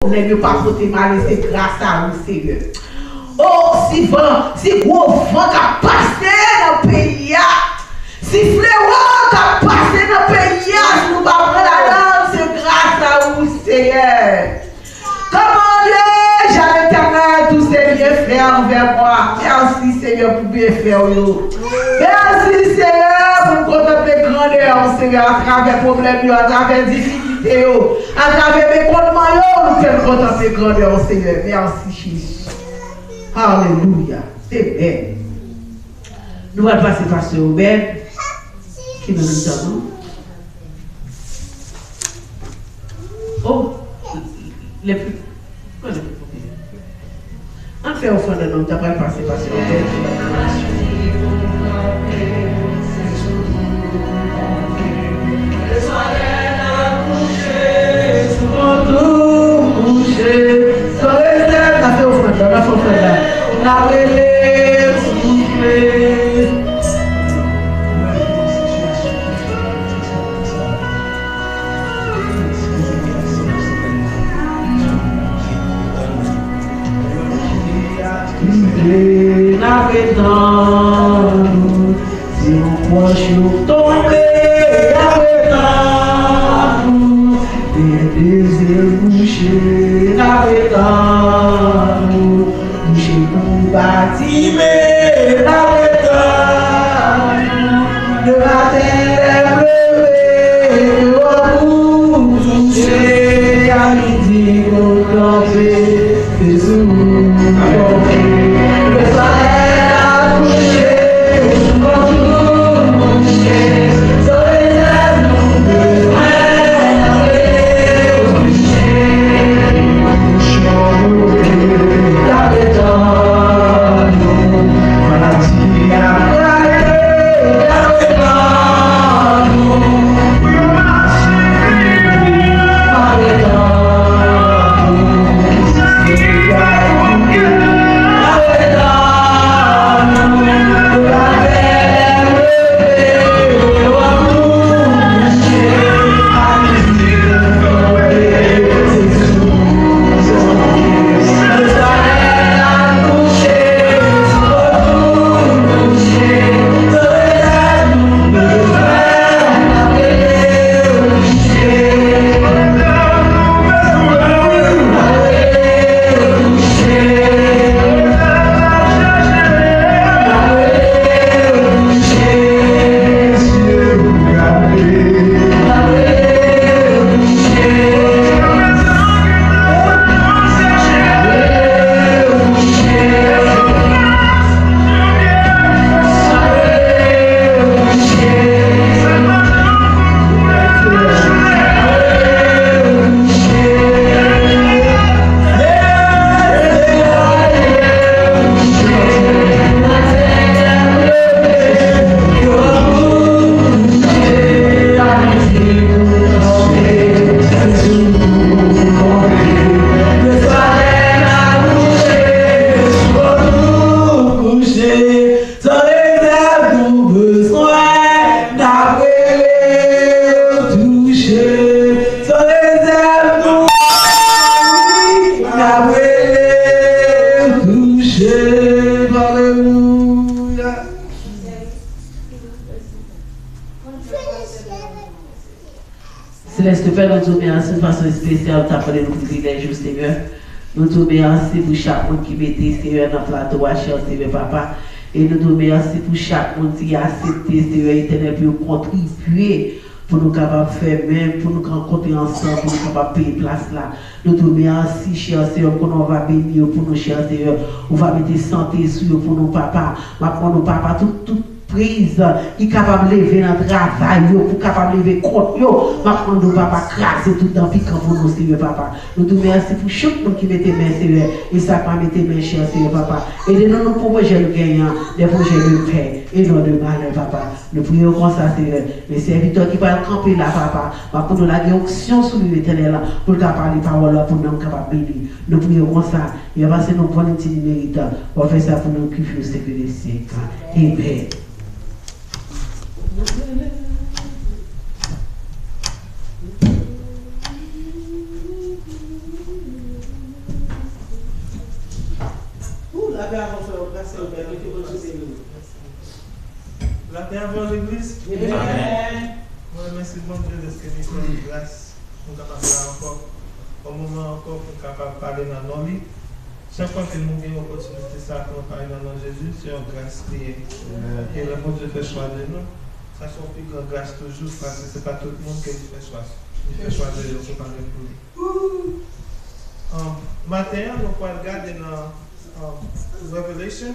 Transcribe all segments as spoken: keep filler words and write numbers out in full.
Pwoblèm yo pa pote malè, se gras a ou, Senyè. O, si van, si gwo van k ap pase nan peyi a, si flewo k ap pase nan peyi a, si nou pa pran ladan l, se gras a ou, Senyè. Kòmande, Letènèl, tous tes bienfaits envers moi. Mèsi, Senyè, pou byenfè w yo. Mèsi, Senyè, pou m kontanple grandè w, Senyè, atravè pwoblèm yo, atravè difikilte yo, atravè mekontman yo, nou fè n kontanple grandè w, Senyè. Mèsi, Jezi. Alelouya. Amèn. Nou pral pase pastè Obed, ki nan mitan nou. Oh, lè pi, pran lè pi popilè. Ann fè ofrann nan, nou ta pral pase pastè Obed. San rezèv, n ap fè ofrann la, n ap fè ofrann la. N ap rele sou Kris. N ap retann ou. Si yon pwòch nou tonbe, n ap retann ou. Gen dezè bouche, n ap retann ou. Bouche pou Batime, n ap retann ou. Lematè lè m leve, ke w ap bouche, a midi pou kanpe. San rezèv nou bezwen, n ap rele w touche. San rezèv nou, n ap rele w touche. Alelouya. Selès Pè, nou di w mèsi yon fason espesyal, w t ap pale nou privilèj ou, Senyè. Nou di w mèsi pou chak moun ki mete, Senyè, nan plato a, chè Senyè, Papa. E nou di w mèsi pou chak moun ki aksepte, Senyè Etènèl, pou yo kontribye, pou nou kapab fè men, pou nou rankontre ansanm, pou nou kapab peye plas la. Nou di w mèsi, chè Senyè, konnen w va beni yo pou nou, chè Senyè. Ou va mete sante sou yo pou nou, Papa. M ap mande w, Papa, tout, tout priz ki kapab leve nan travay yo, pou kapab leve kont yo. M ap mande w, Papa, kraze tout dan pikan pou nou, Senyè, Papa. Nou di w mèsi pou chak moun ki mete men, Senyè, e sa k pa mete men, chè Senyè, Papa. Ede nou, nou pwojè nou genyen an, de pwojè de pè e non de malè, Papa. Nou priye w konsa, Senyè. Men sèvitè ki pral kanpe la, Papa, m ap mande w lage onksyon sou li, Letènèl, pou l ka pale pawòl la, pou nanm kapab beni. Nou priye w konsa, e pase nou pran li ti li merite. W ap fè sa pou nou ki viv syèk de syèk. Amèn. Lapè avè w, frè m, gras Seyè, ke Bondye beni w. Lapè avè w, legliz. Amen. Mwen remèsye Bondye dèske li fè nou gras, nou kapab la ankò. Yon moman ankò pou n kapab pale nan non li. Chak fwa ke nou gen opòtinite sa pou nou pale nan non Jezi, se yon gras li ye. E lè Bondye fè chwa de nou, sa se yon pi gran gras toujou, paske se pa tout moun ke li fè chwa. Li fè chwa de yo pou pale pou li. Um, maten an, nou pral gade nan um, Revelation,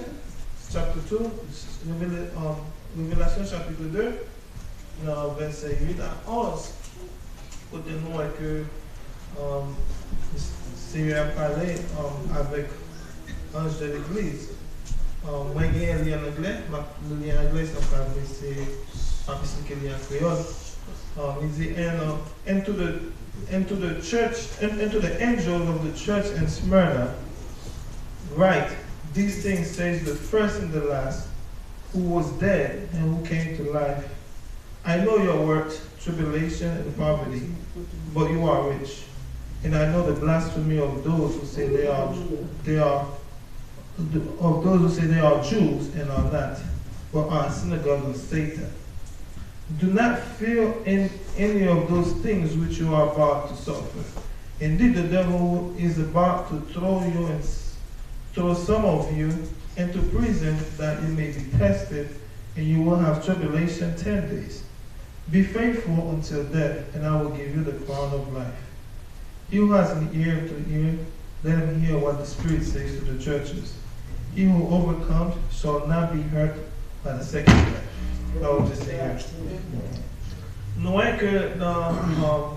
chapter two, Revela- um, Revelasyon chapit de, nan vèsè uit a onz, kote nou wè ke um, Seyè a pale um, avèk anj de legliz. Um, mwen genyen li an anglè, m ap li li an anglè, sa pa vle se m ap esplike li an kreyòl. Um, li di, and, uh, and to the and to the church and, and to the angel of the church in Smyrna, write, these things says the first and the last, who was dead and who came to life. I know your works, tribulation and poverty, but you are rich. And I know the blasphemy of those who say they are they are of those who say they are Jews and are not, but are a synagogue of Satan. Do not fear in any of those things which you are about to suffer. Indeed, the devil is about to throw you and throw some of you into prison that you may be tested, and you will have tribulation ten days. Be faithful until death, and I will give you the crown of life. He who has an ear to hear, let him hear what the Spirit says to the churches. He who overcomes shall not be hurt by the second death. Pawòl di Seyè. Nou wè ke nan um,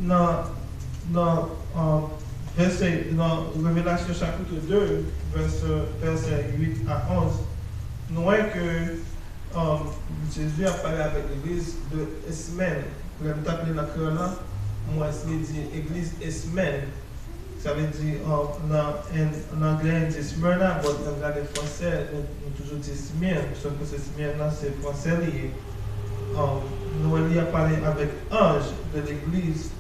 nan nan um, vèsè nan Revelasyon chapit de, vèsè vèsè uit a onz, nou wè ke um, Jezi ap pale avèk legliz de esmèn. Lè m t ap li nan kreyòl la, m wè li di egliz esmèn. Sa vle di, um, nan, an anglè, li di Smyrna, but lè m gade fransè, nou, nou toujou di Smyrne, sòf ke se Smyrna, se fransè li ye. Um, nou wè li ap pale avèk anj de legliz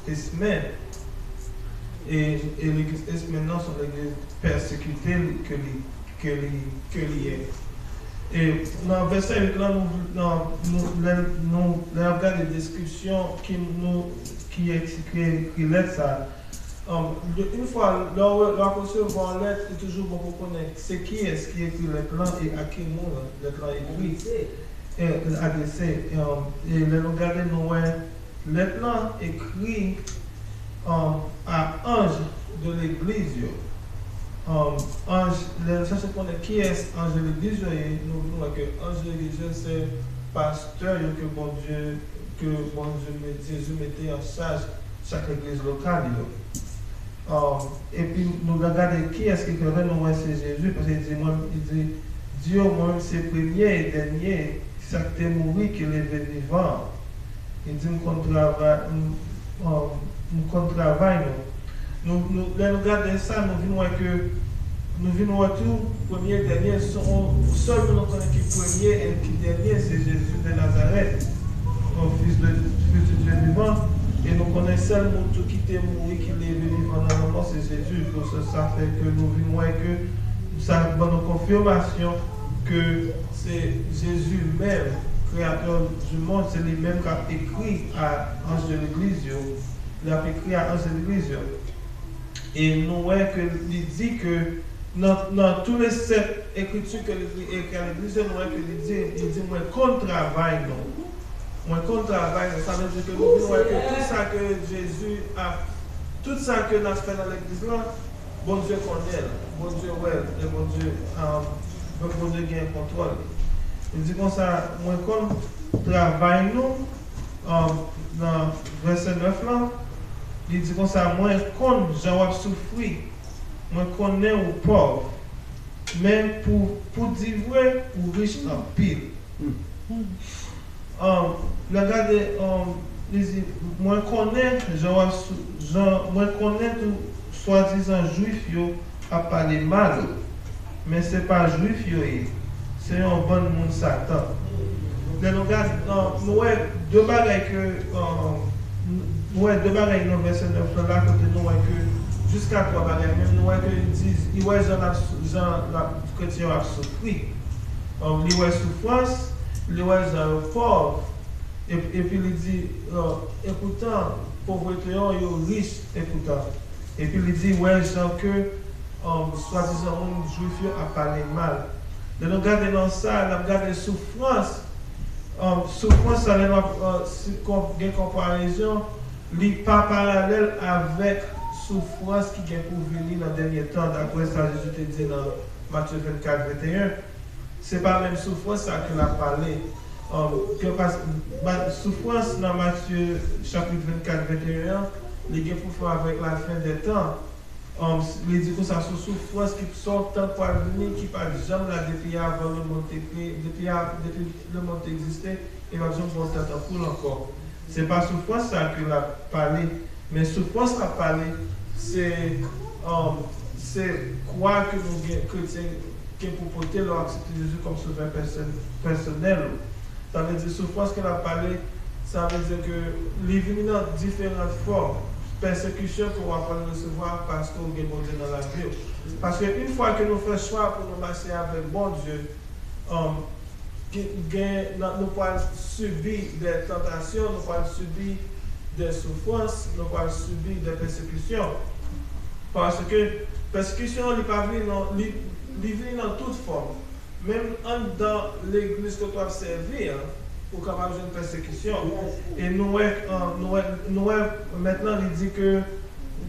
esmèn. E, e legliz esmèn nan se yon legliz pèsekite ke li ke li, ke li ye. E nan vèsè uit lan, nou, nan, nou, lè, nou, lè n ap gade deskripsyon ki, nou, ki, ki ekri lèt sa a, um, yon fwa lè w, lè w ap resevwa yon lèt, li toujou bon pou w konnen se kiyès ki ekri lèt lan e a ki moun lèt lan ekri. E, adrese. Um, e lè nou gade, nou wè lèt lan ekri um, a anj de legliz yo. Um, anj, lè nou chèche konnen kiyès anj de legliz yo ye, nou vin wè ke anj de legliz yo se pastè yo ke Bondye, ke Bondye met, Jezi mete an chaj chak legliz lokal yo. Um, epi nou gade kiyès ki fè nou wè se Jezi, paske li di, mwen, li di, di yo, mwen menm se premye e dènye, sa k te mouri ki leve vivan. Li di, m konn travay, m, m, m konn travay nou. Nou, nou, lè nou gade sa, nou vin wè ke, nou vin wè tou, premye, dènye, se yon sèl moun nou konnen ki premye e ki dènye, se Jezi de Nazarèt, yon fis de, fis de Dye vivan. E nou konnen sèl moun tou ki te mouri, ki leve vivan nan lanmò, se Jezi. Pou sa, sa fè ke nou vin wè ke sa ban nou konfimasyon ke se Jezi menm, Créateur du monde, se li menm k ap ekri a anj de legliz yo. Li ap ekri a anj de legliz yo. E nou wè ke li di ke nan, nan tous les sept écritures ke li ekri a legliz yo, nou wè ke li di, li di, mwen konn travay nou. Mwen konn travay nou. Sa vle di ke nou vin wè ke tout sa ke Jezi ap, tout sa ke n ap fè nan legliz lan, Bondye konnen l, Bondye wè l, e Bondye, um, Bondye gen kontwòl li. Li di konsa, mwen konn travay nou, um, nan vèsè nèf lan, li di konsa, mwen konn jan w ap soufri, mwen konnen ou pòv, men pou, pou di vre, ou rich anpil. Um, lè gade, um, li di, mwen konnen jan w ap sou, jan, mwen konnen tou swadizan jwif yo ap pale mal ou, men se pa jwif yo ye, se yon bann moun Satan. Lè nou gade, um, nou wè de bagay ke, um, nou wè de bagay nan vèsè nèf lan la, kote nou wè ke Jiska twa bagay menm, nou wè ke li di, li wè jan l ap, jan l ap, kretyen yo ap soufri. Li wè soufrans, li wè jan yo pòv, epi li di, epoutan, povrete yo, yo rich, epoutan. Epi li di, wè jan ke swadizan moun jwif yo ap pale mal. Lè nou gade nan sa, n ap gade soufrans, soufrans sa, lè n ap gen konparezyon, li pa paralèl avèk soufrans ki gen pou vini nan dènye tan, daprè sa Jezi te di nan Matye vennkat venteyen. Se pa menm soufrans sa ke l ap pale. Soufrans nan Matye chapit vennkat venteyen an, li gen pou fè avèk lafen dè tan. Li di konsa, se yon soufrans ki se yon tan k pral vini, ki pa t janm la depi avan lemonn te kreye, depi lemonn te egziste, e p ap janm gen yon tan tankou l ankò. Se pa soufrans sa ke l ap pale, men soufrans l ap pale, se se kwa ke nou gen, kretyen gen pou pote lè w aksepte Jezi kòm Sovè pèsonèl ou. Sa vle di soufrans ke l ap pale, sa vle di ke li vini nan diferan fòm. Pèsekisyon ke w ap pral resevwa paske w gen Bondye nan lavi w. Paske yon fwa ke nou fè chwa pou nou mache avèk Bondye, gen, nou pral sibi de tantasyon, nou pral sibi de soufrans, nou pral sibi de pèsekisyon. Paske pèsekisyon li pa vini nan, li, li vini nan tout fòm. Menm anndan legliz kote w ap sèvi an, ou kapab jwenn pèsekisyon. E nou wè, nou wè, nou wè, mentnan li di ke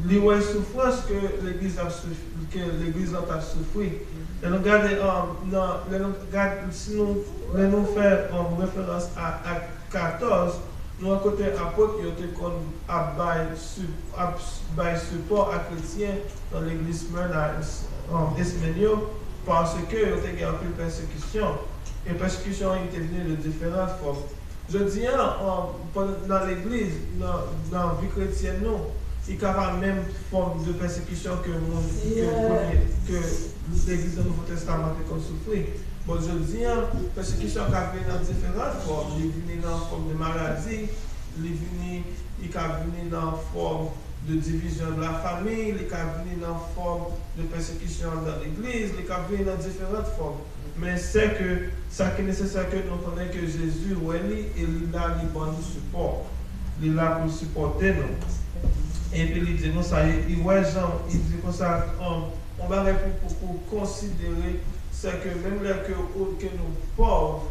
li wè soufrans ke legliz ap souf, ke legliz lan t ap soufri. Lè nou gade nan, lè nou gade, si nou, lè nou fè referans a Ak katòz, nou wè kote apot yo te konn ap bay, ap bay sipò a kretyen nan legliz Smyrna, Esmèn yo, paske yo te gen anpil pèsekisyon. E pèsekisyon an te vini de diferan fòm. Jodi a, nan legliz, nan, nan vi kretyèn nou, li ka pa menm fòm de pèsekisyon ke moun, ke premye, ke legliz nan Nouvo Testaman te konn soufri. Bon, jodi a, pèsekisyon ka vini nan diferan fòm. Li vini nan fòm de maladi, li vini, li ka vini nan fòm de divizyon de la fami, li ka vini nan fòm de pèsekisyon anndan legliz, li ka vini nan diferan fòm. Men sèke sa ki nesesè ke nou konnen ke Jezi wè li e li la, li ban nou sipò. Li la pou l sipòte nou. Epi li di nou sa, li wè jan, li di konsa, yon bagay pou, pou, pou konsidere, sèke menm lè ke, ke nou pòv,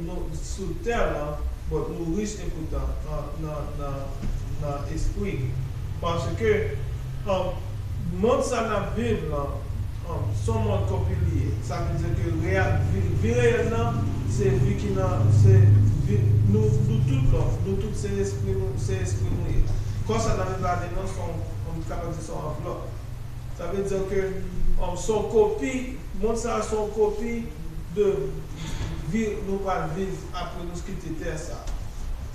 nou, sou tè lan, bon, nou rich epoutan nan, nan, nan, nan espri. Paske monn sa n ap viv lan, se yon monn konpilye. Sa vle di ke vi reyèl lan, se vi ki nan, se vi, nou, nou tout lan, nou tout se espri, nou, se espri nou ye. Kò sa nan vin gade nan se yon, nou kapab di se yon anvlòp. Sa vle di ke se yon kopi, monn sa se yon kopi de vi nou pral viv apre nou kite tè sa.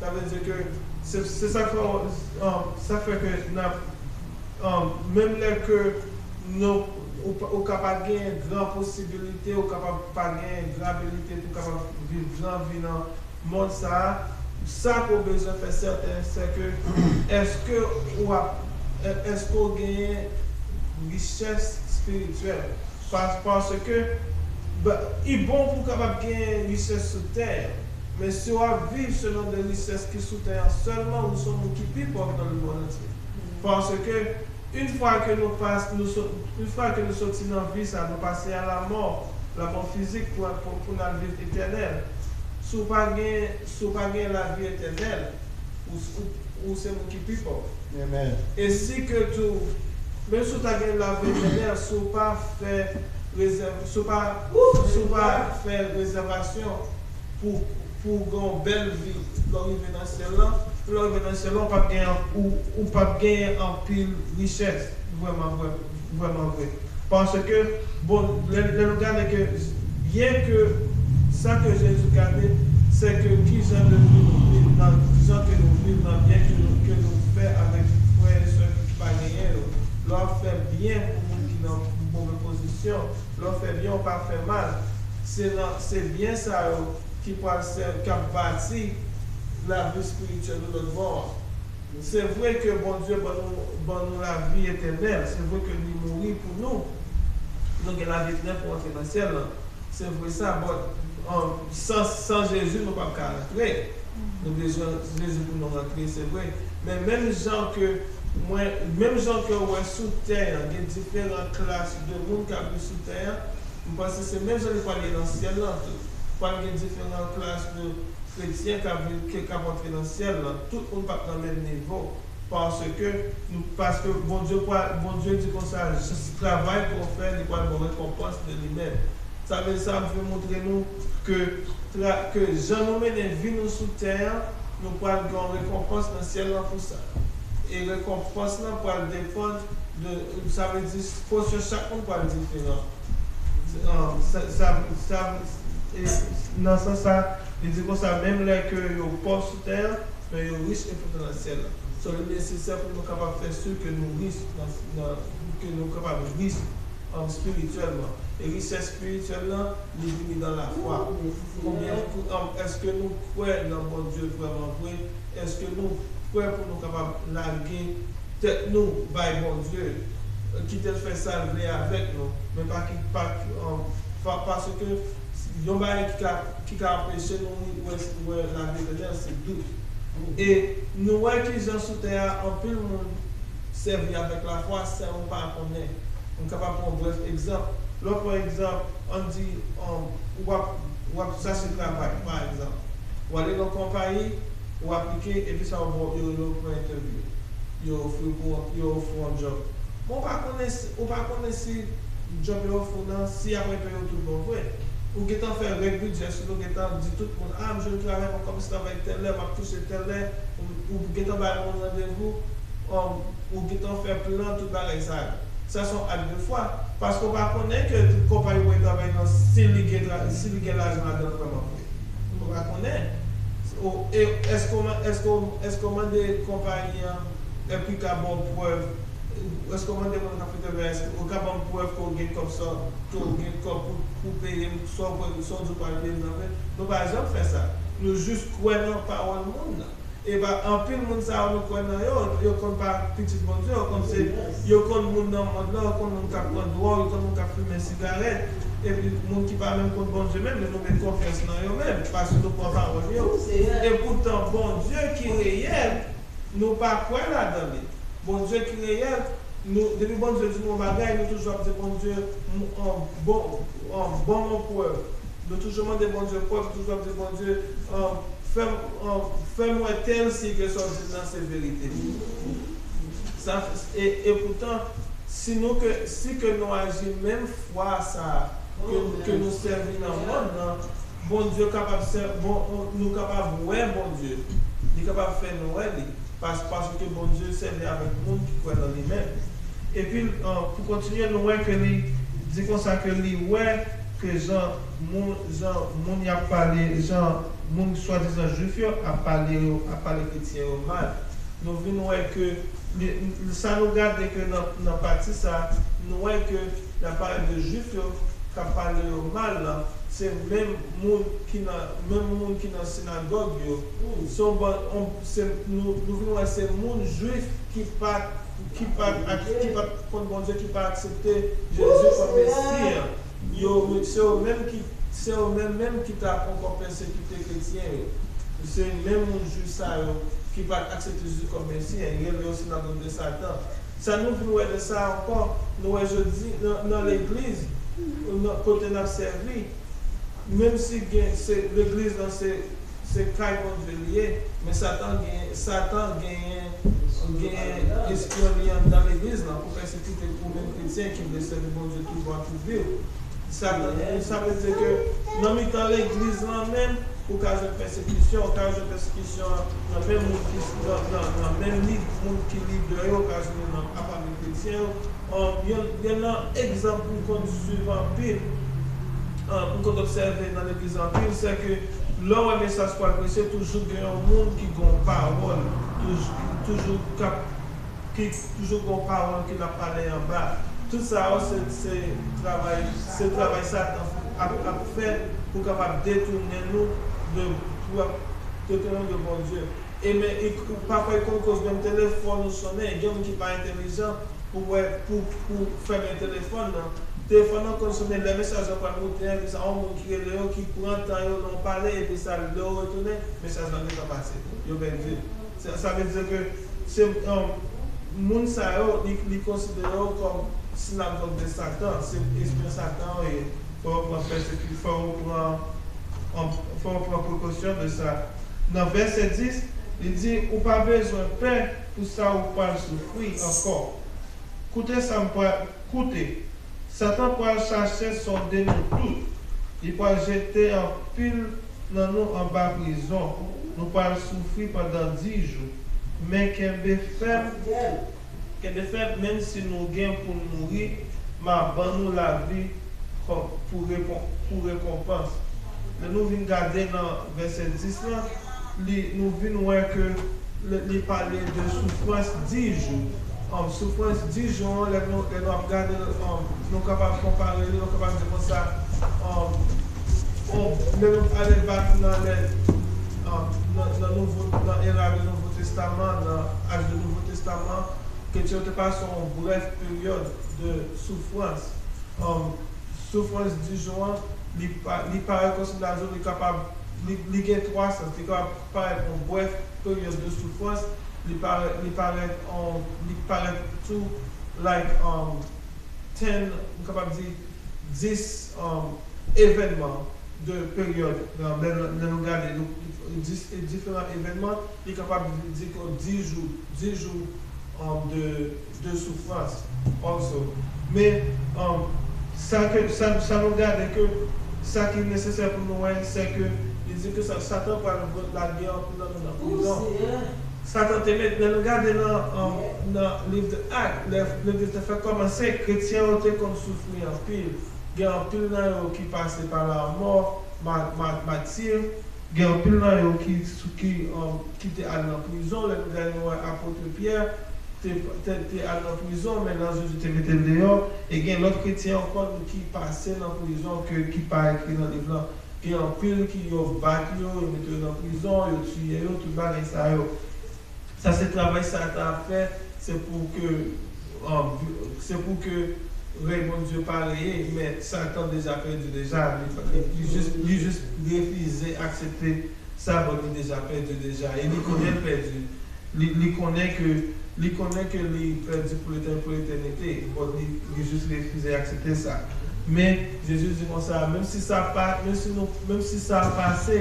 Sa vle di ke se, se sa k fè, sa k fè ke n ap, menm lè ke nou, ou, ou ka pa gen gran posibilite, ou kapab pa gen gran abilite pou kapab viv gran vi nan monn sa a, sa ke w bezwen fè sèten, se ke èske w ap, èske w genyen richès espirityèl? Paske i bon pou w kapab genyen richès sou tè a, men si w ap viv selon de richès ki sou tè a sèlman, ou se yon moun ki pi pòv nan lemonn antye. Paske yon fwa ke nou pas, nou, yon fwa ke nou soti nan vi sa, nou pase a lamò, lamò fizik pou, pou, pou n al viv etènèl. Si w pa gen, si w pa gen lavi etènèl, ou, ou, ou se moun ki pi pòv. E si ke tou, menm si w ta gen lavi etènèl, si w pa fè rezèv, si w pa, si w pa fè rezèvasyon pou, pou w gen yon bèl vi lè w rive nan syèl lan, lè w rive nan syèl lan, ou p ap gen, ou, ou p ap genyen anpil richès, vrèman, vrèman, vrèman vre. Paske, bon, lè, lè nou gade ke, byen ke sa ke Jezi gade, se ke ki jan de vi nou viv, nan jan ke nou viv, nan byen ke nou, ke nou fè avèk frè e sè ki pa genyen yo. Lè w ap fè byen pou moun ki nan move pozisyon, lè w fè byen, w pa fè mal. Se nan, se byen sa yo ki pral sèvi, k ap bati lavi espirityèl nou lòt bò a. Se vre ke Bondye ban nou, ban nou lavi etènèl. Se vre ke li mouri pou nou. Nou gen lavi etènèl pou antre nan syèl lan. Se vre sa, but, um, san, san Jezi, nou p ap ka rantre. Nou bezwen Jezi pou nou rantre, se vre. Men menm jan ke mwen, menm jan ke w wè sou tè an, gen diferan klas de moun k ap viv sou tè an, m panse se menm jan li pral ye nan syèl lan tou. Pral gen diferan klas de kretyen k ap viv, ke, k ap antre nan syèl lan. Tout moun p ap nan menm nivo. Paske nou, paske Bondye pral, Bondye di konsa, travay ke w fè, li pral ba w rekonpans de li menm. Sa vle, sa vle montre nou ke, tra, ke jan nou mennen vi nou sou tè an, nou pral gen yon rekonpans nan syèl lan pou sa. E rekonpans lan pral depann de, sa vle di, pòsyon chak moun pral diferan. Um, sa, sa, sa, e, nan sans sa, li di konsa, menm lè ke yo pòv sou tè an, men yo rich e pòtan nan syèl la. So, li nesesè pou nou kapab fè si ke nou rich, nan, nan, ke nou kapab rich, um, espirityèlman. E richès espirityèl lan, li vini nan lafwa. Konbyen, um, èske nou kwè nan Bondye vrèman vre? Èske nou prè pou nou kapab lage tèt nou bay Bondye, kite l fè sa l vle avèk nou, men pa ki, pa, pa, paske yon bagay ki ka, ki ka anpeche nou wè, wè lavi etènèl, se dout. E nou wè ki jan sou tè a, anpil moun sèvi avèk lafwa san yo pa konnen. M kapab pran yon brèf egzanp. Lè w pran egzanp, ann di, um, w ap, w ap chache travay, pa egzanp. W ale nan konpayi, ou aplike, epi sa yo ba w, yo rele w pou entèvyou. Yo ofri w pou, yo ofri w yon djòb. Men ou pa konnen si, ou pa konnen si djòb yo ofri w nan, si y ap peye w tout bon vre. Ou gentan fè règ bidjè, si nou gentan di tout moun, a, m jwenn travay, m ap kòmanse travay tèl lè, m ap touche tèl lè, ou, ou gentan bay moun randevou, um, ou gentan fè plan, tout bagay sa yo. Sa se yon ak de fwa. Paske ou pa konnen ke tout konpayi ou pral travay nan, si li gen, si li gen lajan ladan l vrèman vre. Ou pa konnen. Ou, e, èske w, èske w, èske w mande konpayi an, epi ka ba w prèv, èske w mande moun k ap fè entèvyou a, èske ou ka ban m prèv ke w gen kòb sa, ke w gen kòb pou, pou peye m, sa w, sa w di w pral peye m nan vre? Nou pa janm fè sa. Nou jis kwè nan pawòl moun nan. E pa anpil moun sa yo nou kwè nan yo, yo konn pa pitit Bondye, yo konn se, yo konn moun nan mond lan, yo konn moun k ap pran dwòg, yo konn moun k ap fimen sigarèt, epi moun ki pa menm konn Bondye menm, yo nou met konfyans nan yo menm, paske nou pran pawòl yo. E poutan, Bondye ki reyèl, nou pa kwè ladan li. Bondye ki reyèl, nou, depi Bondye di nou yon bagay, nou toujou ap di, Bondye, m, an, bon, an, ban m yon prèv. Nou toujou mande Bondye prèv, nou toujou ap di, Bondye, an, fè m, an, fè m wè tèl siy ke sa w di m nan se verite. Sa, e, e poutan, si nou ke, si ke nou aji menm fwa sa a ke, ke nou sèvi nan mond nan, Bondye kapab sè, bon, nou kapab wè Bondye. Li kapab fè nou wè li. Pas, paske Bondye sèvi avèk moun ki kwè nan li menm. Epi, an, pou kontinye, nou wè ke li di konsa ke li wè ke jan moun, jan moun y ap pale, jan moun swadizan jwif yo ap pale yo, ap pale kretyen yo mal. Nou vin wè ke, li, sa nou gade ke nan, nan pati sa, nou wè ke l ap pale de jwif yo, k ap pale yo mal lan, se menm moun ki nan, menm moun ki nan sinagòg yo. Se yon ban-, on, se, nou, nou vin wè se moun jwif ki pa, ki pa, ki pa konn Bondye, ki pa aksepte Jezi kòm Mesi an. Yo, se yo menm ki, se yo menm, menm ki t ap ankò pèsekite kretyen yo. Se menm moun jwif sa yo ki pa t aksepte Jezi kòm Mesi an, yo rele yo sinagòg de Satan. Sa nou vin wè de sa ankò, nou wè jodi nan, nan legliz, nan kote n ap sèvi, menm si gen, se, legliz lan se, se kay Bondye li ye, men Satan gen, Satan genyen, genyen espyon li anndan legliz lan pou pèsekite ou menm kretyen ki vle sèvi Bondye tout bon ak tout vi w. Sa, sa vle di ke nan mitan legliz lan menm, ou ka jwenn pèsekisyon, ou ka jwenn pèsekisyon nan menm moun ki, nan, nan, nan menm li, moun ki lidè yo, ou ka jwenn nan, apa menm kretyen yo. An, youn, youn nan egzanp m konn swiv anpil, an, m konn obsève nan legliz anpil, se ke lè w wè mesaj pral preche, toujou gen yon moun ki gen yon pawòl, toujou, toujou k ap ki toujou gon pawòl ke l ap pale anba. Tout sa yo, se, se travay, se travay Satan ap, ap fè pou kapab detounen nou de, pou ap detounen nou de Bondye. E men, e, pafwa, e konn koz menm telefòn ou sonnen, gen moun ki pa entèlijan pou wè, pou, pou fèmen telefòn nan. Telefòn nan konn sonnen, lè mesaj la pral moute, epi sa yon moun ki rele yo, ki pran tan yo nan yon pale, epi sa, lè yo retounen, mesaj la gentan pase. Yo pèdi l. Sa, sa vle di ke se, um, moun sa yo, li, li konsidere yo kòm sinagòg de Satan, se espri Satan yo ye. Fò yo pran pèseki-, fò yo pran, um, fò yo pran prekosyon de sa. Nan vèsè dis, li di, ou pa bezwen pè pou sa ou pral soufri ankò. Koute sa m pral, koute, Satan pral chache sonde nou tout. Li pral jete anpil nan nou anba prizon. Nou pral soufri pandan dis jou. Men kenbe fèm, kenbe fèm, menm si nou gen pou n mouri, m a ban nou lavi kò-, pou repon-, pou rekonpans. Lè nou vin gade nan vèsè dis lan, li, nou vin wè ke li, li pale de soufrans dis jou. Um, soufrans dis jou an, lè nou, lè nou ap gade, um, nou kapab konpare li, nou kapab di konsa, um, um, lè nou ale back nan lè, um, nan, nan nouvo, nan era de Nouvo Testaman, nan aj de Nouvo Testaman, kretyen yo te pase yon brèf peryòd de soufrans. Um, soufrans dis jou an, li pa, li parèt kòmsi m ta di w, li kapab, li, li gen twa sans. Li kapab parèt yon brèf peryòd de soufrans, li parèt, li parèt, um, li parèt tou, like, um, ten, m kapab di dis, um, evènman de peryòd, lè, lè, lè nou gade, nou, dis, diferan evènman, li kapab di ke dis jou, dis jou, um, de, de soufrans also. Men, um, sa ke, sa, sa nou gade ke, sa ki nesesè pou nou wè, se ke li di ke sa, Satan pral lage anpil nan nou nan prizon. Satan te met, lè nou gade nan, um, nan liv de Ak, lè, lè liv te fè kòmanse, kretyen yo te konn soufri anpil. Gen anpil nan yo ki pase pa lanmò, ma-, ma-, matir. Gen anpil nan yo ki, ki, um, ki te al nan prizon. Lè nou gade, nou wè apot Pyè te, te, te al nan prizon, men nan Jezi te mete l deyò. E gen lòt kretyen ankò ki pase nan prizon ke, ki pa ekri nan liv lan. Gen anpil ki yo bat yo, yo mete yo nan prizon, yo tiye yo, tout bagay sa yo. Sa se travay Satan ap fè, se pou ke, um, se pou ke rèy Bondye pa reye, men Satan deja pèdi deja, li, li, li jis, li jis refize aksepte sa, bon, li deja pèdi deja, e li konnen l pèdi. Li, li konnen ke, li konnen ke li pèdi pou letè-, pou letènite, bon, li, li jis refize aksepte sa. Men, Jezi di konsa, menm si sa pa, menm si nou, menm si sa pase,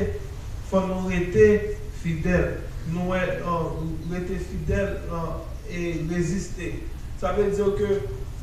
fò nou rete fidèl. Nou wè, uh, rete fidèl, uh, e reziste. Sa vle di ke,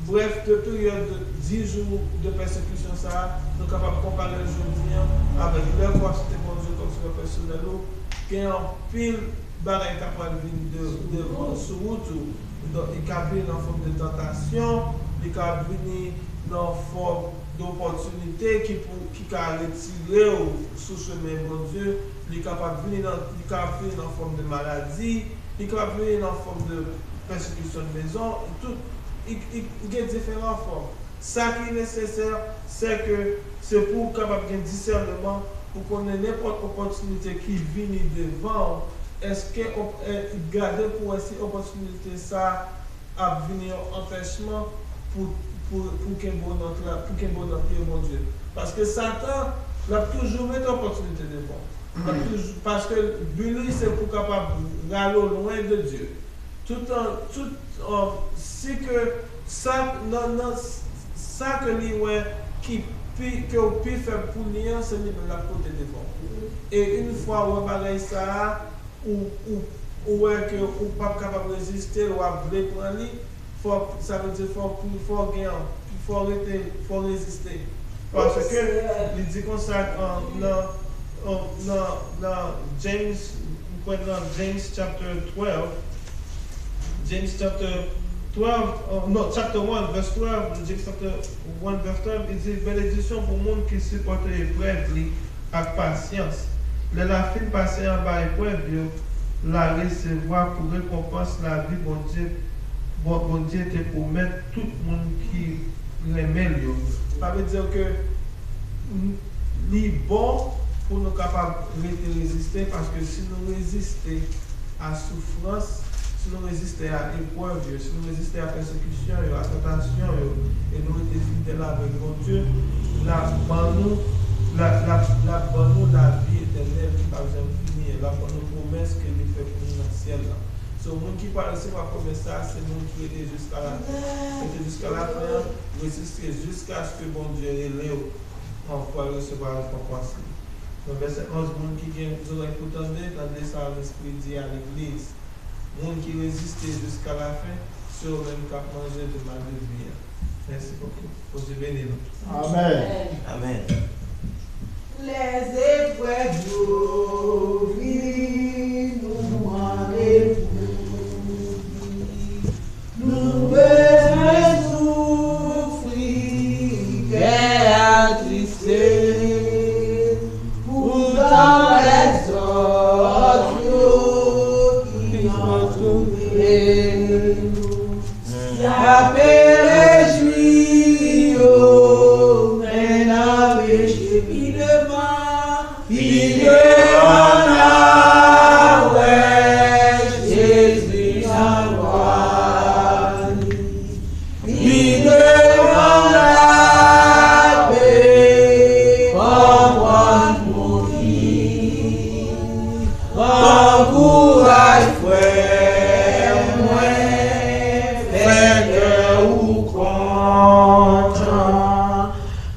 brèf, de peryòd de dis jou de pèsekisyon sa a, nou kapab konpare l jodi a avèk lè ou aksepte Bondye kòm Sovè pèsonèl ou. Gen anpil bagay k ap pral vin de, devan sou wout ou. Donk, li ka vin an fòm de tantasyon, li ka vini nan fòm dopòtinite ki pou, ki ka retire w sou chemen Bondye, li kapab vini nan, li ka vini nan fòm de maladi, li kapab vini nan fòm de pèsekisyon de mezon, tout, li, li, li gen diferan fòm. Sa ki nesesè, se ke se pou w kapab gen disèneman pou konnen nenpòt opòtinite ki vini devan w, èske op-, e, gade pou wè si opòtinite sa ap vini yon anpèchman pou, pou, pou kenbe w nan tra-, pou kenbe w nan pye Bondye. Paske Satan, l ap toujou mete opòtinite devan w. L ap toujou, paske bi li se pou kapab rale w lwen de Dye. Tout an, tout, an, si ke sa, nan, nan sa ke li wè ki pi, ke w pi fèb pou li an, se li menm l ap pote devan w. E yon fwa w wè bagay sa a, ou, ou, ou wè ke ou p ap kapab reziste, w ap vle pran li, fò, sa vle di fò, fò gen, fò rete, fò reziste. Paske li di konsa, nan, nan, nan, nan James, m kwè nan James chapter twelve, James chapter twelve, uh, no, chapter one, verse twelve, James chapter one, verse twelve, li di, benediksyon pou moun ki sipòte eprèv li ak pasyans. Lè l a fin pase anba eprèv yo, l a resevwa pou rekonpans lavi Bondye, Bon-, Bondye te pwomèt tout moun ki renmen l yo. Sa vle di ke n-, li bon pou nou kapab rete reziste, paske si nou reziste, a soufrans, si nou reziste a eprèv yo, si nou reziste a pèsekisyon yo, a tantasyon yo, e nou rete fidèl avèk Bondye, l ap ban nou, l ap, l ap, l ap ban nou lavi etènèl ki p ap janm fini, l ap ban nou pwomès ke li fè pou nou nan syèl la. So, moun ki pral resevwa pwomès sa a, se moun ki rete jiska lafen. Rete jiska lafen an, reziste jiskaske Bondye rele w pou w al resevwa rekonpans li. Nan vèsè onz, moun ki gen zòrèy pou tande, tande sa Lespri di a legliz. Moun ki reziste jiska lafen, se yo menm k ap manje de mal de vi a. Mèsi bokou. Bondye beni nou. Amèn. Amèn. Lèzeprèv yo vini, nou mande pou ki nou bezwen soufri, kè atriste. Poutan lèzòt yo ki antoure nou, y ap rejwi yo, men n ap mache pi devan, pi devan n a wè Jezi nan glwa li. Li devan l ape konprann pou ki. Pran kouraj, frè mwen, fè kè ou kontan.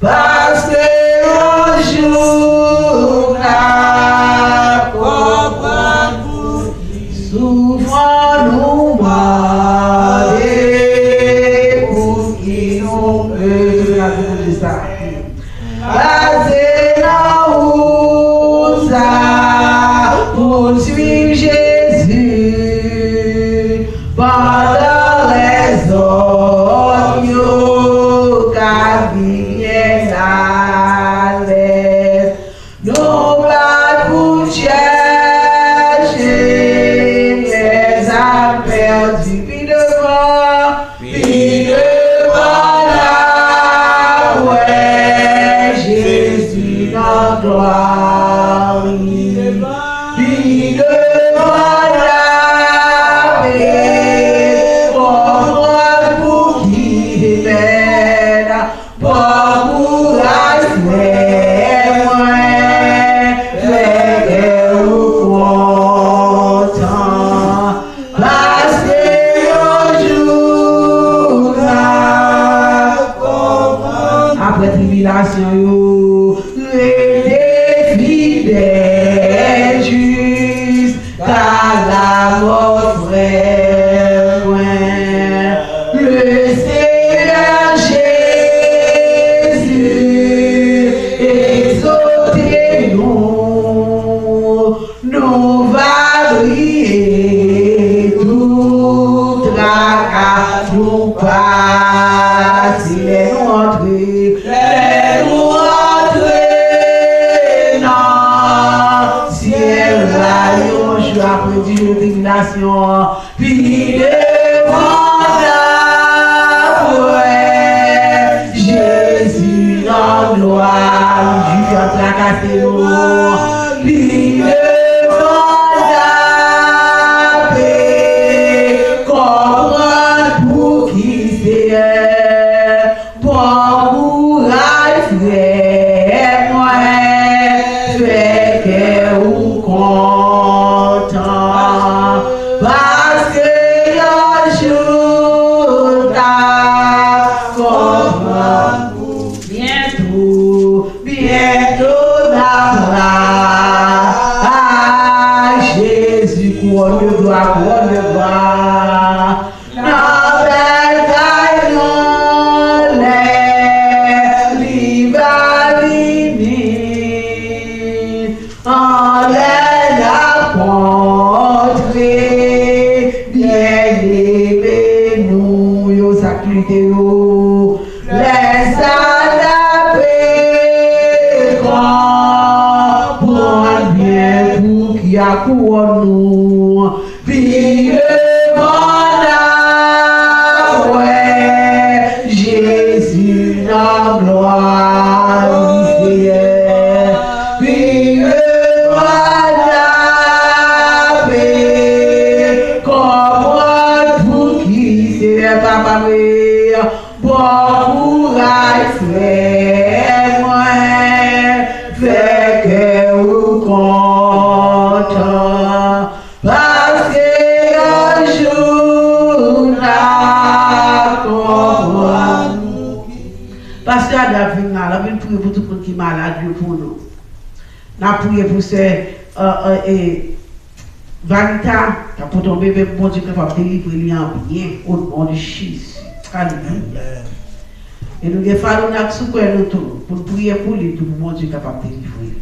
Paske yon jou n ap konprann pou ki soufran nou mande pou ki nou bezwen. Pase nan wout sa pou n swiv Jezi. Pandan lèzòm yo ka vin byen alèz, nou pa t pou chèche lèzam pèdi pi devan, pi devan n a wè Jezi nan glwa li. Pi devan n ape konprann pou ki mèt pran kouraj, frè mwen, fè kè ou kontan. Paske yon jou n ap konprann. Apre tribilasyon yo, rete fidèl jiska lamò, frè mwen. Le Seyè Jezi egzòte nou. Nou va briye, tout traka nou pase lè nou antre, lè nou antre nan syèl la. Yon jou apre di jou tribilasyon, pi devan n ap wè Jezi nan glwa li. Jou y ap trakase nou. Pi devan n ape konprann pou ki Seyè. Pran kouraj, frè mwen, fè kè ou kontan, paske yon jou n ap konprann pou byento, byento n ap la ak Jezi. Kouwòn de glwa, kouwòn de glwa. Nan bèl kay nou lè li va vini, anlè n ap kontre byenneme nou yo, sa k lite yo. Lè sa n ape konprann byen pou ki a kouwòn nou. Pi devan n ap wè Jezi nan glwa li, Seyè. Pi devan n ape Gade ap vin la, l ap vin priye pou tout moun ki malad yo pou nou. N ap priye pou sè, euh, euh, e, Vanita, k ap pote yon bebe, pou Bondye kapab delivre li an byen, o non de Jezi. Alelouya. E nou gen Falona k sou kè nou tou, pou n priye pou li tou, pou Bondye kapab delivre l.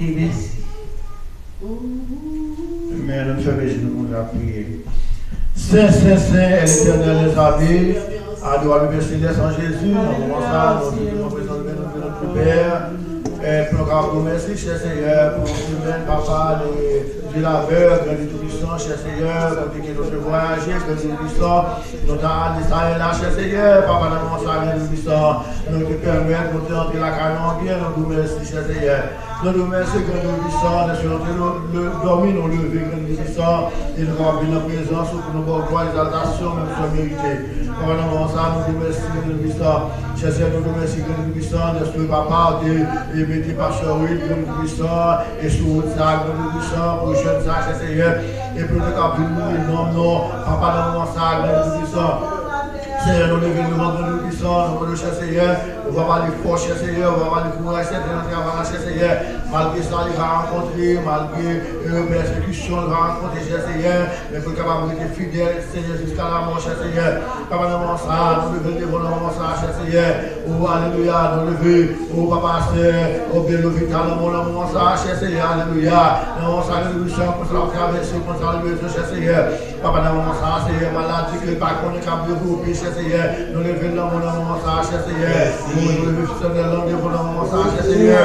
E mèsi. Men, ann fèmen je nou pou n ap priye. Sen, sen, sen, est l'Éternel des armées, adore le Père céleste en Jésus. Nan moman sa, nou di nou prezan nou nou nou Pè, e pou nou kapab di w mèsi, chè Seyè, pou yon semèn, papa, de, de lavè, Grann Dieu Tout-Puissant, chè Seyè, kote ke nou te vwayaje, Grann Dieu Tout-Puissant, nou ta ale sa e la, chè Seyè, papa, nan moman sa, Grann Dieu Tout-Puissant, nou te pèmèt nou te antre lakay nou an byen, nou di w mèsi, chè Seyè. Nou di w mèsi, Grann Dieu Tout-Puissant, dèske nou te dòmi, nou leve, Grann Dieu Tout-Puissant, e nou kapab vin nan prezans ou pou nou ba w glwa, egzaltasyon, menm si w merite. Papa, nan moman sa, nou di w mèsi, Grann Dieu Tout-Puissant. Chè Seyè, nou di w mèsi, Grann Dieu Tout-Puissant, dèske papa, w te mete pastè Will, Grann Dieu Tout-Puissant, e sou wout sa, Grann Dieu Tout-Puissant, pou jèn sa, chè Seyè, e pou nou te kapab vin louwe non w, non, papa, nan moman sa, Grann Dieu Tout-Puissant. Seyè, nou leve devan Grann Dieu Tout-Puissant, nou mande w, chè Seyè, ou va ba li fòs, chè Seyè, ou va ba li kouraj, Seyè, nan travay la, chè Seyè. Malgre sa li va rankontre, malgre, e, pèsekisyon li va rankontre, chè Seyè, men pou l kapab rete fidèl, Seyè, jiska lamò, chè Seyè. Papa, nan moman sa, nou leve l devan w nan moman sa, chè Seyè. O, alelouya, nou leve, o, papa, Seyè, o, byen leve ta lanmò nan moman sa, chè Seyè, alelouya. Nan moman sa, nou leve, Seyè, konsa l ap travèse, konsa l bezwen, chè Seyè. Papa, nan moman sa a, Seyè, maladi ke l pa konnen k ap devlope, chè Seyè, nou leve l nan men w nan moman sa a, chè Seyè. Nou leve fis Etènèl nan devan w nan moman sa a, chè Seyè.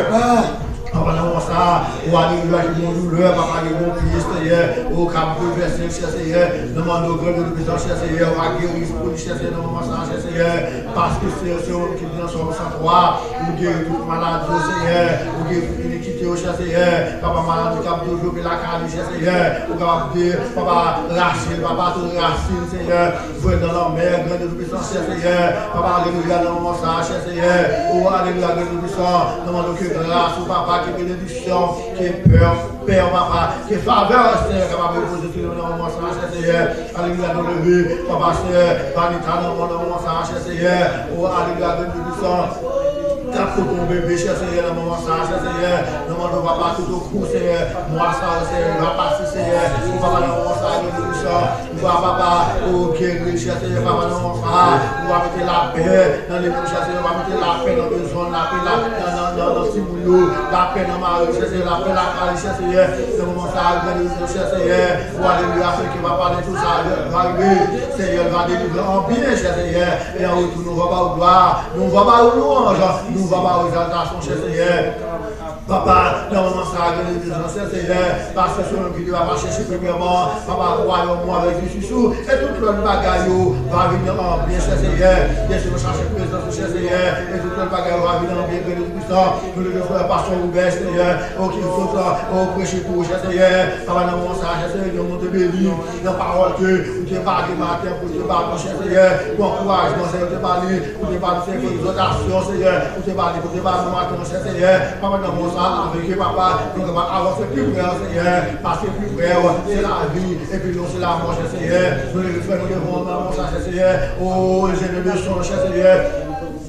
Papa, nan moman sa a, ou alelouya, ki gen yon doulè, papa, ki gen yon pye, Seyè, ou k ap boulvèse l, chè Seyè. Nou mande w, Grann Dieu Tout-Puissant, chè Seyè, ou va geri pou li, chè Seyè, nan moman sa a, chè Seyè. Paske, Seyè, se ou menm ki di nan Sòm san twa, ou geri tout maladi yo, Seyè, ou geri tout inikite yo, chè Seyè. Papa, maladi k ap devlope lakay li, chè Seyè, ou kapab de, papa, rache l, papa, tout rasin, Seyè, voye l nan lanmè, Grann Dieu Tout-Puissant, chè Seyè. Papa, alelouya, nan moman sa a, chè Seyè. O, alelouya, Grann Dieu Tout-Puissant, nou mande w ke gras ou, papa, ke benediksyon, ke pè, pè, papa, ke favè, Seyè, kapab repoze sou nou nan moman sa a, chè Seyè. Alelouya, nou leve, papa, Seyè, Vanita nan men w nan moman sa a, chè Seyè. O, alelouya, Grann Dieu Tout-Puissant, k ap pote yon bebe, chè Seyè, nan moman sa a, chè Seyè. Nou mande w, papa, tout okou, Seyè, mwa sa yo, Seyè, va pase, Seyè. O, papa, nan moman sa a, Grann Dieu Tout-Puissant, ou va, papa, o, geri, chè Seyè, papa, nan moman sa a, ou va mete lapè nan legliz, chè Seyè, ou va mete lapè nan mezon, lapè nan, nan, nan, nan, nan timoun yo, lapè nan mari, chè Seyè, lapè lakay, chè Seyè, nan moman sa a, Grann Dieu Tout-Puissant, chè Seyè. O, alelouya, afin ke papa, lè tou sa va rive, Seyè, l va delivre an byen, chè Seyè. E an retou, nou va ba w glwa, nou va ba w lwanj, nou va ba w egzaltasyon, chè Seyè. Papa, nan moman sa a, Grann Dieu Tout-Puissant, chè Seyè, paske se ou menm ki di papa chèche premyèman, papa, wayòm ou avèk jistis ou, e tout lòt bagay yo va vin an byen, chè Seyè. Byen si nou chache prezans ou, chè Seyè, e tout lòt bagay yo va vin an byen, Grann Dieu Tout-Puissant. Nou leve frè pastè Robert, Seyè, o ki sot, o preche pou ou, chè Seyè. Papa, nan moman sa a, chè Seyè, nou te beni nan pawòl ke ou te ba li maten pou l te ba nou, chè Seyè, pou ankourajman, Seyè, ou te ba li, ou te ba nou, Seyè, pou egzòtasyon, Seyè, ou te ba li, pou te ba nou maten, chè Seyè. Papa, nan moman sa a, avèk papa, nou kapab avanse pi prè, Seyè, paske pi prè, se lavi, epi non, se lamò, chè Seyè. Nou leve frè nou devan w nan moman sa a, chè Seyè. O, enjenyè de son, chè Seyè,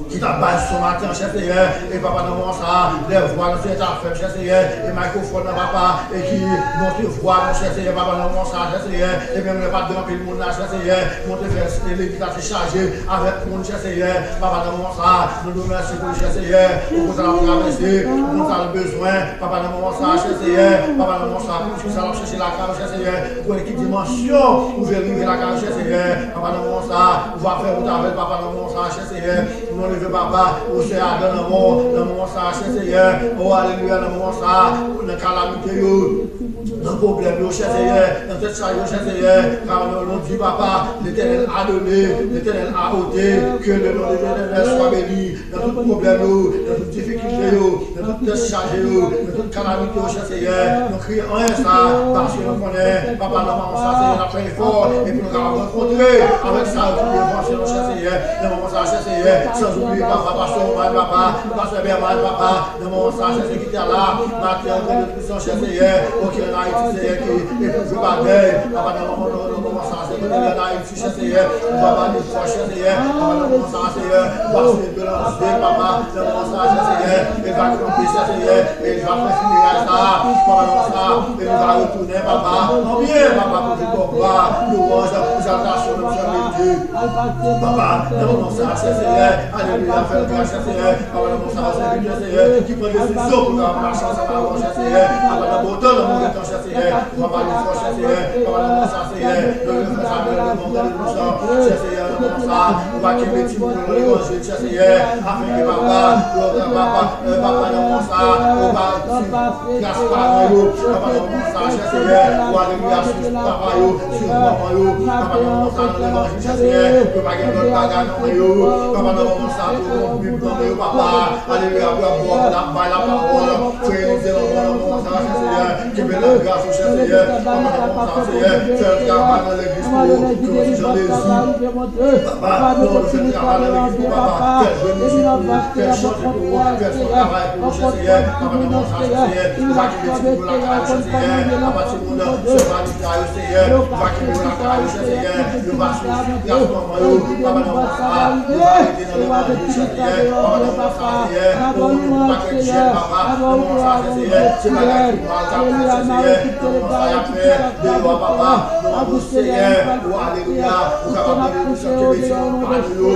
ki t ap bay son maten an, chè Seyè. E papa, nan moman sa a, lè vwa nou, Seyè, t ap fèb, chè Seyè, e mayikwofòn nan, papa, e ki monte vwa nou, chè Seyè, papa, nan moman sa a, chè Seyè. E menm lè pa t gen anpil moun la, chè Seyè, monte fè legliz la te chaje avèk moun, chè Seyè. Papa, nan moman sa a, nou di w mèsi pou li, chè Seyè. Ou konn sa l ap travèse, ou konn sa l bezwen. Papa, nan moman sa a, chè Seyè. Papa, nan moman sa a, pou sa l ap chèche lakay ou, chè Seyè. Ou konnen ki dimansyon ou vle rive lakay ou, chè Seyè. Papa, nan moman sa a, ou va fè wout avè l, papa, nan moman sa a, chè Seyè. Nou leve, papa, ou se adan nan moman, nan moman sa a, chè Seyè. O, alelouya, nan moman sa a, nan kalamite yo, nan pwoblèm yo, chè Seyè, nan tèt chaje yo, chè Seyè. Papa, nou, nou di, papa, Letènèl a done, Letènèl a ote, que le nom de l'Éternel soit béni. Nan tout pwoblèm yo, nan tout difikilte yo, nan tout tèt chaje yo, nan tout kalamite yo, chè Seyè, nou kriye anyen sa, paske nou konnen, papa, nan moman sa, Seyè, n ap fè efò, epi nou kapab rankontre avèk sa yo ki devanse nou, chè Seyè, nan moman sa, chè Seyè, san oubliye, papa, pastè Omar, papa, pastè Berman, papa, nan moman sa, chè Seyè, ki te la, maten an, Grann Dieu Tout-Puissant, chè Seyè, o ki ann Ayiti, Seyè, ki epwouve bagay, papa, nan moman, nan moman sa, Seyè, ki ann Ayiti, chè Seyè, ou va ba li fòs, chè Seyè, papa, nan moman Sa, Seyè, va swiv yo nan zye, papa, nan moman sa, Seyè, e va kanpe, Seyè, e va fè fineray sa, papa, nan moman sa, e nou va retounen, papa, nan byen, papa, pou tout glwa, louwanj, egzaltasyon, nan Seyè Bondye. Papa, nan moman sa, Seyè, alelouya, fè l gras, Seyè, papa, nan moman sa, Seyè, ki pran desizyon pou ka mache ansanm avè w, Seyè, papa, nan bon tan, nan move tan, Seyè, papa, nou fò, Seyè, papa, nan moman sa, Seyè, nou fè sa, nou fè sa, Seyè, nan moman sa, ou va kenbe timoun yo nan levanjil, Seyè, afenke papa, papa, papa, nan moman sa, ou va swiv gras paran yo, papa, nan moman sa, Seyè, ou alelouya, swiv papa yo, swiv manman yo, papa, nan moman sa, nan levanjil, Seyè, yo pa gen lòt bagay nan men yo, papa, nan moman sa, yo gen yon Bib nan men yo, papa, alelouya, pou y ap bay lapawòl, frè Elize nan moman sa, Seyè, kenbe lagras ou, Seyè, papa, nan moman sa, Seyè, fè l travay nan legliz pou ou, pou yon ti jan de jou. Papa, nou fè travay nan legliz pou papa, fè l jwenn mizik pou ou, fè l chante pou ou, fè l fè travay pou ou, Seyè, papa, nan moman sa, Seyè, ou pa kite timoun yo lakay yo, Seyè, papa, timoun yo, se pa li lakay yo, Seyè, ou pa kite yo lakay yo, Seyè, yo pa sou gras manman yo, papa, nan moman sa, yo pa rete nan levanjil, Seyè, papa, nan moman sa, Seyè, ou yon pakèt jèn, papa, nan moman sa, Seyè, se bagay ki mal k ap fèt, Seyè, nan moman sa, y ap fè deyò, papa, nan non, Seyè, ou alelouya, ou kapab de nou santi mesye pa nou yo.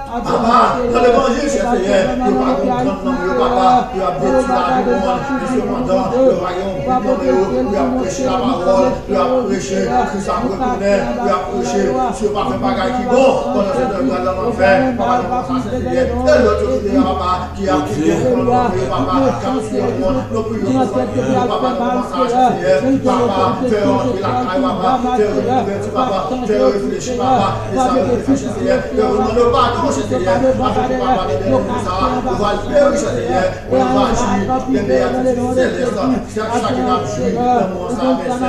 Papa, nan levanjil, chè Seyè, yo pa gen grann nan yo, papa, yo ap detwi lavi moun, men sepandan, yo pa gen yon Bib nan men yo, yo ap preche lapawòl, yo ap preche Kris ap retounen, yo ap preche, si yo pa fè bagay ki bon, pandan se tan yo pral nan lanfè, papa, nan non sa, chè Seyè, e lòt yo tou deja, papa, ki ap kite yo pran lòt yo, papa, k ap swiv yo, nou priye pou yo, papa, nan non sa, chè Seyè, papa, fè yo antre lakay, papa, fè yo gen konvèti, papa, fè yo reflechi, papa, de sa yo te fè, chè Seyè, fè yo mande yo padon, chè Seyè, afin ke, papa, nan dènye jou sa, yo va peri, chè Seyè, men yo va jwi de beyatitid selès, se ak sa ke n ap jwi nan moman sa, mèsi.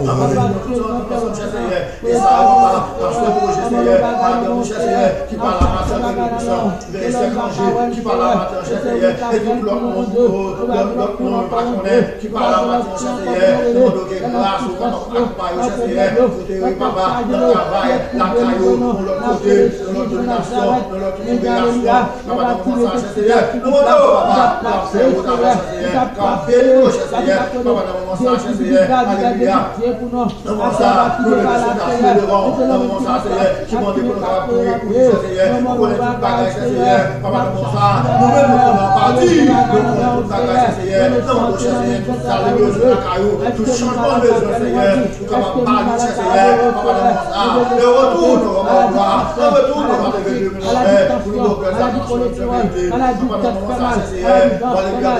Papa, nou tout ansanm, chè Seyè, e sa, papa, pastè Pwojè, Seyè, madanm, chè Seyè, ki pa la, pastè René Puissant, Seyè Kanje, ki pa la maten an, chè Seyè, e tout lòt moun, lòt, lòt moun, nou pa konnen, ki pa la maten an, chè Seyè, nou mande w ke gras ou kapab akonpaye yo, chè Seyè, kote yo ye, papa, nan travay, lakay yo, yon lòt kote, yon lòt dominasyon, yon lòt kongregasyon, papa, nan moman sa, chè Seyè, nou mande w, papa, k ap fè wout avè w, chè Seyè, k ap beni yo, chè Seyè, papa, nan moman sa, chè Seyè, alelouya. Nan moman sa, nou leve sou plas nou devan w. Nan moman sa, Seyè, ki mande pou nou kapab priye pou li, Seyè. Ou konnen tout bagay, Seyè. Papa, nan moman sa, nou menm nou konnen an pati. Nou konnen tout bagay, Seyè. Nan moman sa, Seyè, tout sa nou bezwen lakay ou, tout chanjman nou bezwen, Seyè. Ou kapab ba nou, Seyè. Papa, nan moman sa, nan retour nou va glwa. Nan retour nou va leve de nou, Seyè, pou nou ba w glwa, sa nou merite. Papa, nan moman sa, Seyè, alelouya.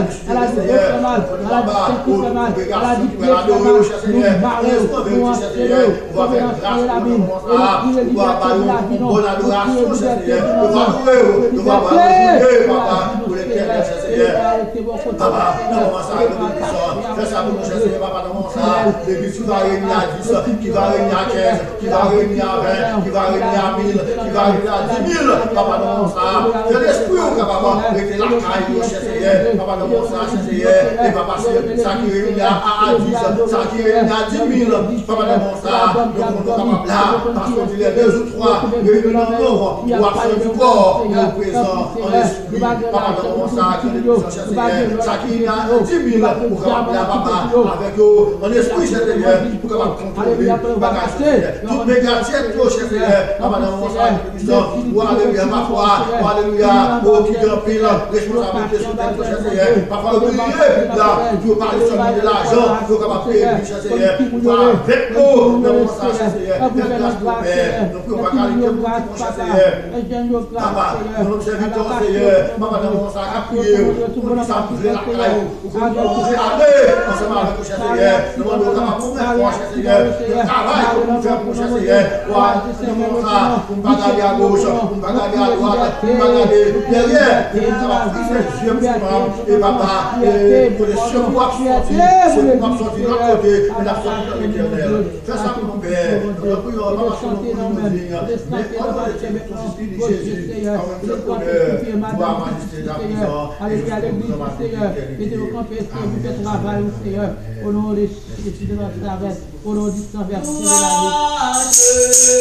Seyè, nou anba, o, kongregasyon ki pral adore w, chè Seyè, Espri Sentespri, chè Seyè, ou va fè gras pou nou nan moman sa, ou va ba yo yon bòn adorasyon, chè Seyè, yo va adore w, yo va ba yo priye, papa, pou Letènèl, chè Seyè. Papa, nan moman sa, yo te pwisan, fè sa pou nou, chè Seyè, papa, nan moman sa, legliz ki va reyini a dis, ki va reyini a kenz, ki va reyini a ven, ki va reyini a mil, ki va reyini a di mil, papa, nan moman sa, fè lespri w kapab rete lakay yo, chè Seyè, papa, nan moman sa, chè Seyè, e papa, se sa ki reyini a, a, a dis, sa ki reyini a di mil, papa, nan moman sa, nou konn nou kapab la, paske w di lè de ou twa reyini nan non w, ou ap santi kò, ou prezan an lespri. Wi, papa, nan moman sa, ke nou pwisan, chè Seyè, sa ki nan di mil, ou kapab la, papa, avèk yo, an espri, chè Seyè, ou kapab kontwole bagay sa, Seyè. Tout medyatèt yo, chè Seyè, papa, nan moman sa, ke nou pwisan, o, alelouya, pafwa, o, alelouya, o, ki gen anpil responsabilite sou tèt yo, chè Seyè. Pafwa, yo bliye Bib la, pou yo pale sèlman de lajan, pou yo kapab peye Bib, chè Seyè. Ou va avèk nou, nan moman sa, chè Seyè. Fè gras pou pè, nou priye w pa kalite moun ki bon, chè Seyè. Papa, nou menm sèvitè w, Seyè, papa, nan moman sa, k ap priye w, pou di sa m vle lakay ou, ou konn ki kote ale ansanm avèk ou, chè Seyè. Nou mande w kapab pou mèt fò, chè Seyè, pou travay ke pou m fè pou ou, chè Seyè. Wa, nan moman sa, pou m pa gade agoch, pou m pa gade adwat, pou m pa gade dèyè, pou m kapab fikse zye m sou papa, e papa, e kote sekou ap sòti, sekou p ap sòti lòt kote, men l ap sòti nan Letènèl. Fè sa pou nou, Pè. Nou priye w, papa, sou non pou nou diy, men o non de Jezi, Jezi, a ou menm sèl onè, glwa, majeste, lapwizans, e jis pou nou nan maten etènite. Amèn. Au nom de Jésus de Nazareth, au nom du sang versé de l'agneau.